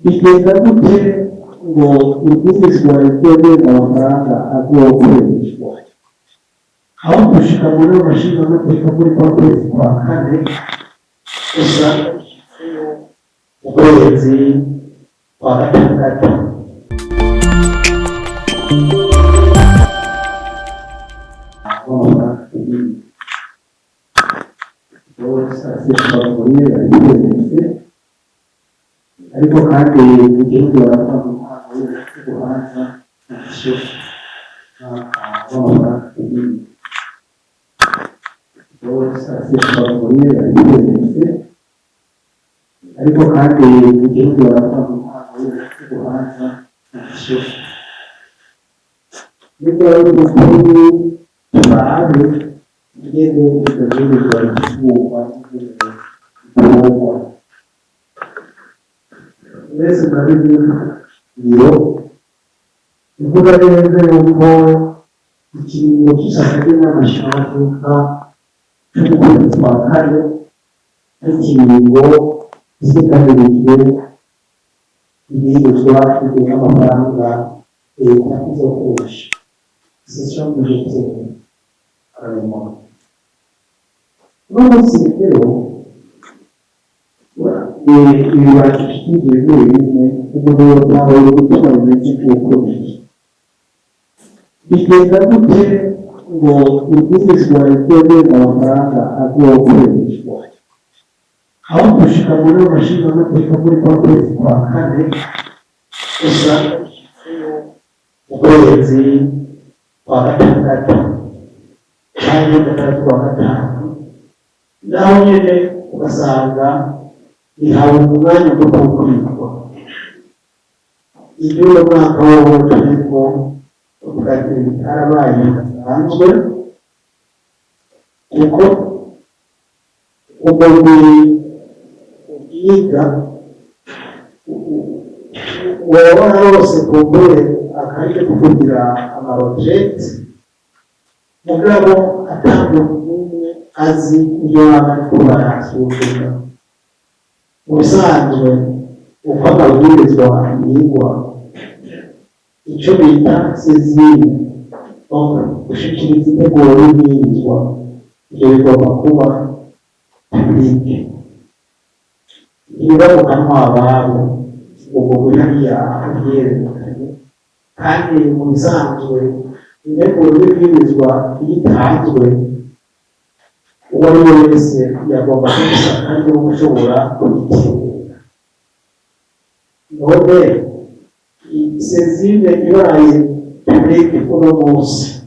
Bigenda gute ngo ibwirizwa rizogenga amafaranga azokoreshwa aho gushika muri ayo mashingamateka muri kwa kwezi kwa kane, usanga bishitseyo mu kwezi kwa gatandatu? Ariko kandi mu gihugu baratanga impano y'urubanza ntacyo w'amafaranga, ariko kandi mu gihugu baratanga impano y'urubanza ntacyo. Nibwo ari mukuru, turabe ingene iryo bwirizwa ritegurwa n'ingene ritorwa. Mwese murabizi, biro ivuga neza yuko ikiringo c'isaka ry'inama nshingamateka co mu kwezi kwa kane ari ikiringo giteganirijwe ibwirizwa rigenga amafaranga leta izokoresha, session budgétaire, parlement. Uno munsi rero ibibazo bishyigikiye bimwe bimwe, umuntu yotahura igituma bimeze nk'uko biri. Bigenda gute ngo ibwirizwa rizogenga amafaranga azokoreshwa aho gushika muri ayo mashingamateka muri kwa kwezi kwa kane, usanga bishitseyo mu kwezi kwa gatandatu canke gatandatu kwa gatanu, naho nyene ugasanga bihawe umwanya muto wo kwigwa? Iby'uno mwaka wowo turimo uvuga ati karabaye bidasanzwe, kuko umugwi ubyiga woba wararose kumbure akaryo ko kugira ama retraites, mugabo ata muntu n'umwe azi iyo baba bariko barasuzuma. Mu bisanzwe, uko amabwirizwa yigwa, icyo bita saisine, gushikiriza integuro y'ibwirizwa, ibyo bigomba kuba public, ntibiba mu kanwa ababo ubwo buri hariya ubyerekanye. Kandi mu bisanzwe, integuro y'ibwirizwa iyo itanzwe, uwo ari we wese yagomba kubisaka kandi no gushobora kuyiterera. None saisine ibaye publique uno munsi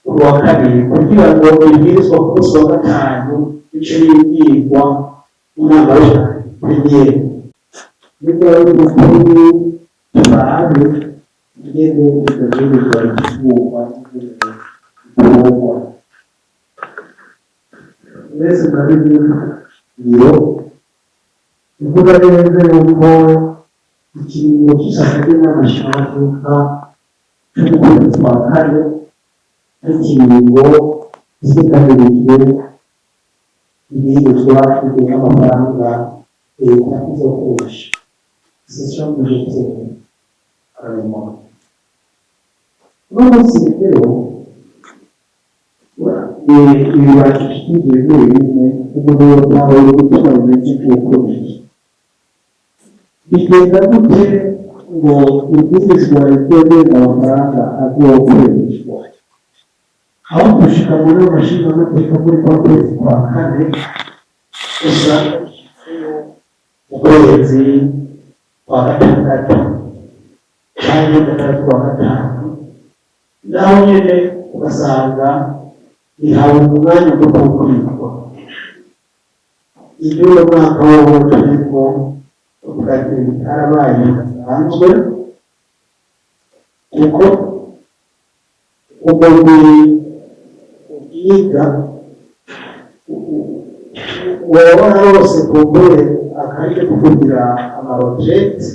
ku wa kabiri, kugira ngo ibwirizwa ku munsi wa gatanu bice bibwirwa mu nama plénière, nibwo ari mukuru, turabe ingene iryo bwirizwa ritegurwa n'ingene ritorwa. Mwese murabizi, biro ivuga neza yuko ikiringo c'isaka ry'inama nshingamateka co mu kwezi kwa kane ari ikiringo giteganirijwe ibwirizwa rigenga amafaranga leta izokoresha, session budgétaire, parlement. Uno munsi rero ibibazo bishyigikiye bimwe bimwe, umuntu yotahura igituma bimeze nk'uko biri. Bigenda gute ngo ibwirizwa rizogenga amafaranga azokoreshwa aho gushika muri ayo mashingamateka muri kwa kwezi kwa kane, usanga bishitseyo mu kwezi kwa gatandatu canke gatandatu kwa gatanu, naho nyene ugasanga bihawe umwanya muto wo kwigwa? Iby'uno mwaka wowo turimo uvuga ati karabaye bidasanzwe, kuko umugwi ubyiga woba wararose kumbure akaryo ko kugira ama retraites,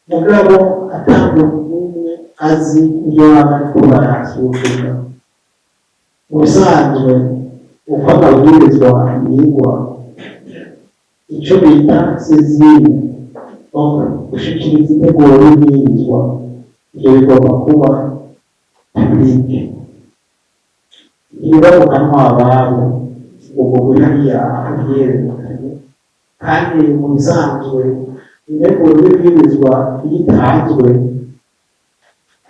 mugabo ata muntu n'umwe azi iyo baba bariko barasuzuma. Mu bisanzwe, uko amabwirizwa yigwa, Icyo bita saisine, donc gushikiriza integuro y'ibwirizwa, ibyo bigomba kuba public, ntibiba mu kanwa ababo ubwo buriya byerekanye. Kandi mu bisanzwe integuro y'ibwirizwa iyo itanzwe,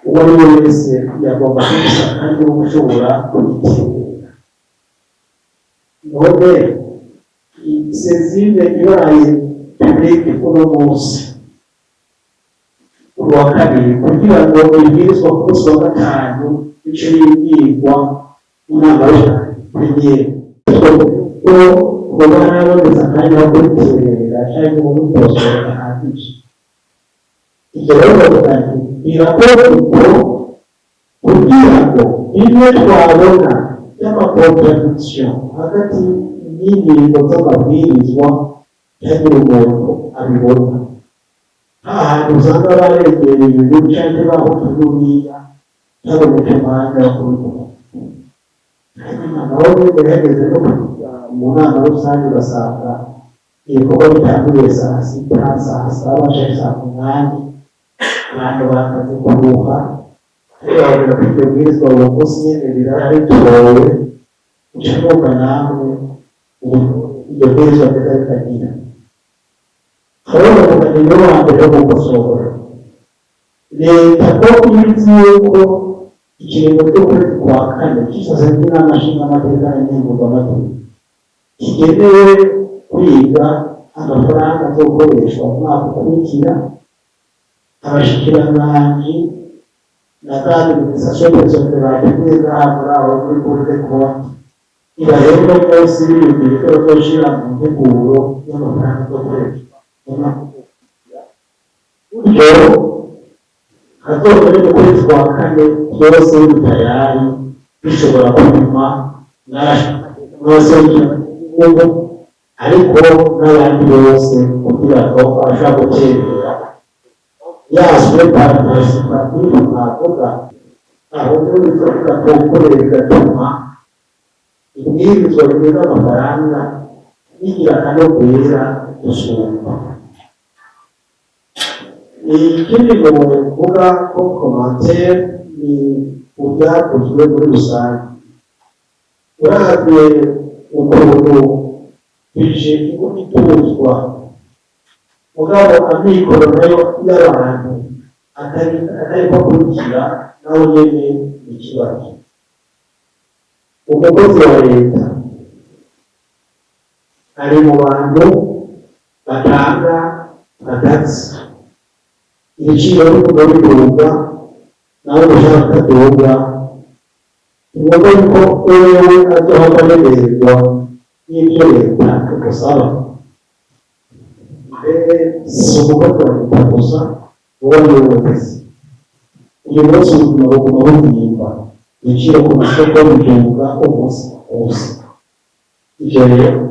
uwo ari we wese yagomba kubisaka kandi no gushobora kuyitegura. None saisine ibaye publique uno munsi ku wa kabiri, kugira ngo ibwirizwa ku munsi wa gatanu bice bibwirwa mu nama plénière, ko kuba harabonetse akanya ko kubiterera cyangwa kubitosora gahagije. Ibyo rero bavuga nti birakorwa uko kugira ngo bimwe twabona by'ama contradiction hagati y'ingingo z'amabwirizwa ntihagire umuntu abibona. Hantu usanga baregereye ibintu canke bahutu n'uriya, haboneka umwanya wo kubivuga. Hanyuma naho nyene hageze no kujya mu nama rusange, ugasanga ibikorwa bitanguye saa 6, saa 7 canke saa 8, abantu bamaze kuruha. Babona ko iryo bwirizwa uwo munsi nyene rirara ritowe, uca mwumva namwe ubu iryo bwirizwa ryiza rikagira aho bavuga ni niwe wa mbere wo gukosora leta, ko iyo izi yuko ikiringo cy'ukwezi kwa kane cyisase n'inama nshingamateka n'inkenguzamateka kigenewe kwiga amafaranga azokoreshwa mu mwaka ukurikira, abashikiranganji na za administration personnelle bateguye ngaha muri abo muri Cour des comptes, ibahemba munsi biyumvira icyo bazoshira mu nteguro y'amafaranga azokoreshwa mu mwaka ukurikira, gutyo hazogere mu kwezi kwa kane byose biri tayari, bishobora kupima n'abaserukira igihugu, ariko n'abandi bose, kugira ngo babasha guterera yaswe participative mwavuga. Aho niho bizovuga ko bigatuma ibwirizwa rigena amafaranga rigira akanovera gusumba. Ikindi novuga ko commentaire ni ibyakozwe muri rusange. Uravye ukuntu budget iguma ituzwa, mugabo amikoro nayo y'abantu atariko akurikira, nawe nyene ni ikibazo. Umukozi wa leta ari mu bantu batanga agatsi, ibiciro biguma biduga, nawe umushahara utaduga. Ni ngombwa yuko wewe azohava aremererwa n'ibyo leta igusaba. Mbere si umukozi wa leta gusa, uwo ari we wese. Uyu munsi ubuzima buguma buzimba, ibiciro ku masoko biduga umunsi ku munsi. Ivyo rero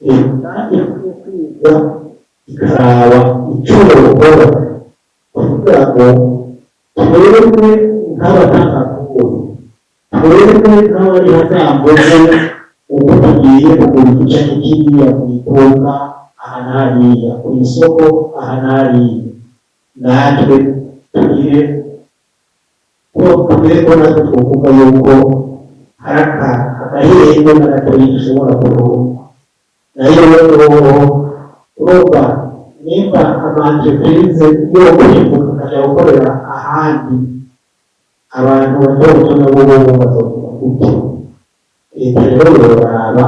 leta ikwiye kwiga ikaraba ico yokora kugira ngo twebwe nk'abatangamakuru, twebwe nk'abarihatambuko, uko tugiye kugura iki canke kiriya mu iduka aha n'hariya, ku isoko aha n'hariya, natwe tugire ko tugire ko natwe twokuvuga yuko hari agahenge na gatoyi dushobora kuronka. Nayo rero urumva nimba ama entreprise yo kwimuka akaja gukorera ahandi, abantu bato bato nabo bobo bazovuga gute? Leta rero yoraba.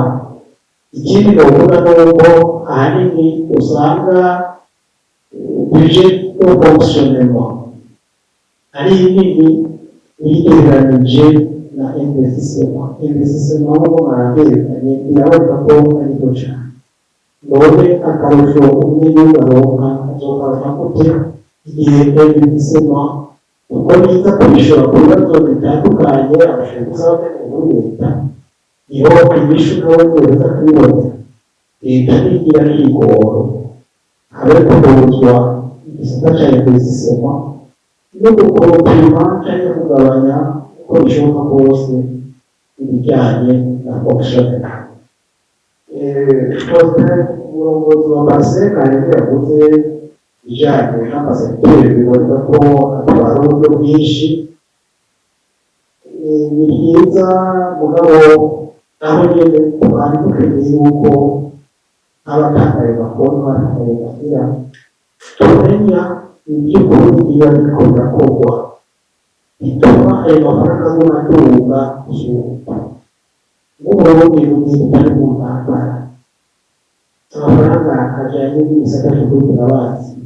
Ikindi novuga nuko ahanini usanga budget de fonctionnement ari nini uyigereranije na investissement. Investissement nk'uko mwarabyerekanye, biraboneka ko ari nto cane. None akarusho umunyagihugu aronka azokaronka gute igihe investissement uko biza kwishura ku bibazo bitandukanye abashinzwe bakeneye muri leta, niho inyishu nawe yoza kuyibonera? Leta ntigira kigoro habe kuduzwa igisata ca investissement no gukoropima canke kugabanya uko bishoboka kose ibijyanye na fonctionnement. Faustin, umurongozi wa PARCEM, hari yavuze ibijyanye n'ama secteurs biboneka ko atwara uburyo bwinshi. Ni byiza, mugabo naho nyene twari dukeneye yuko nk'abatanga ayo makuru, n'abatanga ayo mahera, tumenya iby'ukuri biba biriko birakorwa bituma ayo mafaranga aguma aduga gusumba. Nk'Uburundi bugiye butari mu ntambara, amafaranga ajanye n'ibisata vyo kwivuna abansi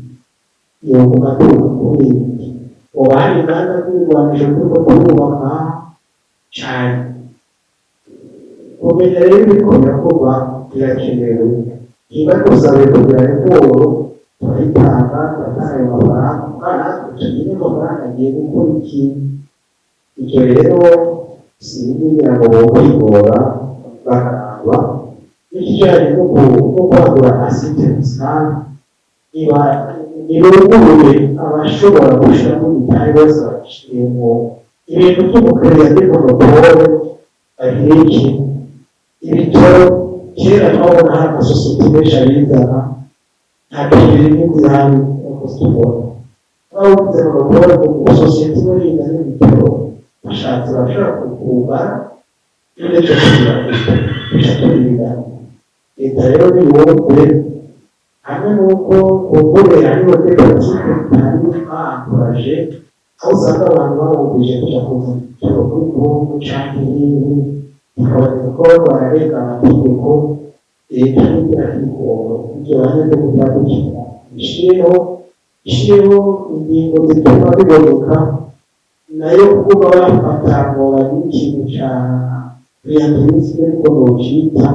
yoguma aduga kubera iki? Hoba hari inganda z'ibigwanisho turiko turubaka cane? Kumenya rero ibiriko birakorwa birakenewe. Niba dusabe kugira raporo, turayitanga, turatanga ayo mafaranga, mugabo natwe tumenye amafaranga agiye gukora iki. Ivyo rero sinzi, ngira ngo bokwigora bakaraba n'ikijanye no kwagura assiette fiscale, niba nibuguruye abashobora gushiramo imitahe bose babishiremo. Ibintu vy'ugukereya des monopoles babireke. Ibitoro kera twabona hari amasosiyete menshi abizana, nta pénurie n'izihari nkuko tubona. Babuze monopole mu sosiyete imwe yizana ibitoro, bashatse bashobora kugara n'icyo kugira bica tubigana. Leta rero niyumve hamwe n'uko kumbure hariho des pratiques zitari encouragées, aho usanga abantu babumvije kuja kuzana ibitoro kuri Kongo canke hehe, bikaboneka ko bariko bararenga amategeko. Leta nigira kwikoro ivyo banyagihugu vyadukira, ishireho ingingo zituma biboneka. Nayo kuvuga bafata ngo bagire ikintu ca clientélisme, niko nocita,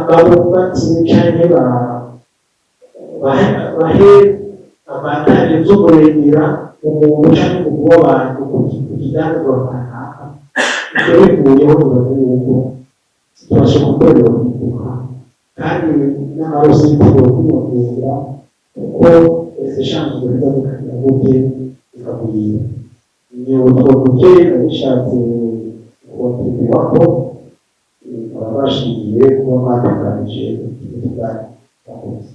babubatse canke bahe avantages zo kurengera umuntu canke umugwi w'abantu ku kidandazwa kanaka, ivyo bivuyeho nibaza yuko tubasha gukorera guhinduka, kandi n'ama recettes yokwiyongera, kuko ese échanges ziza zikagira gute, zikagwira. Ni utwo duke nabishatse kontribuwako, nkaba bashimiye kuba mwatunganije iki kiganiro. Murakoze.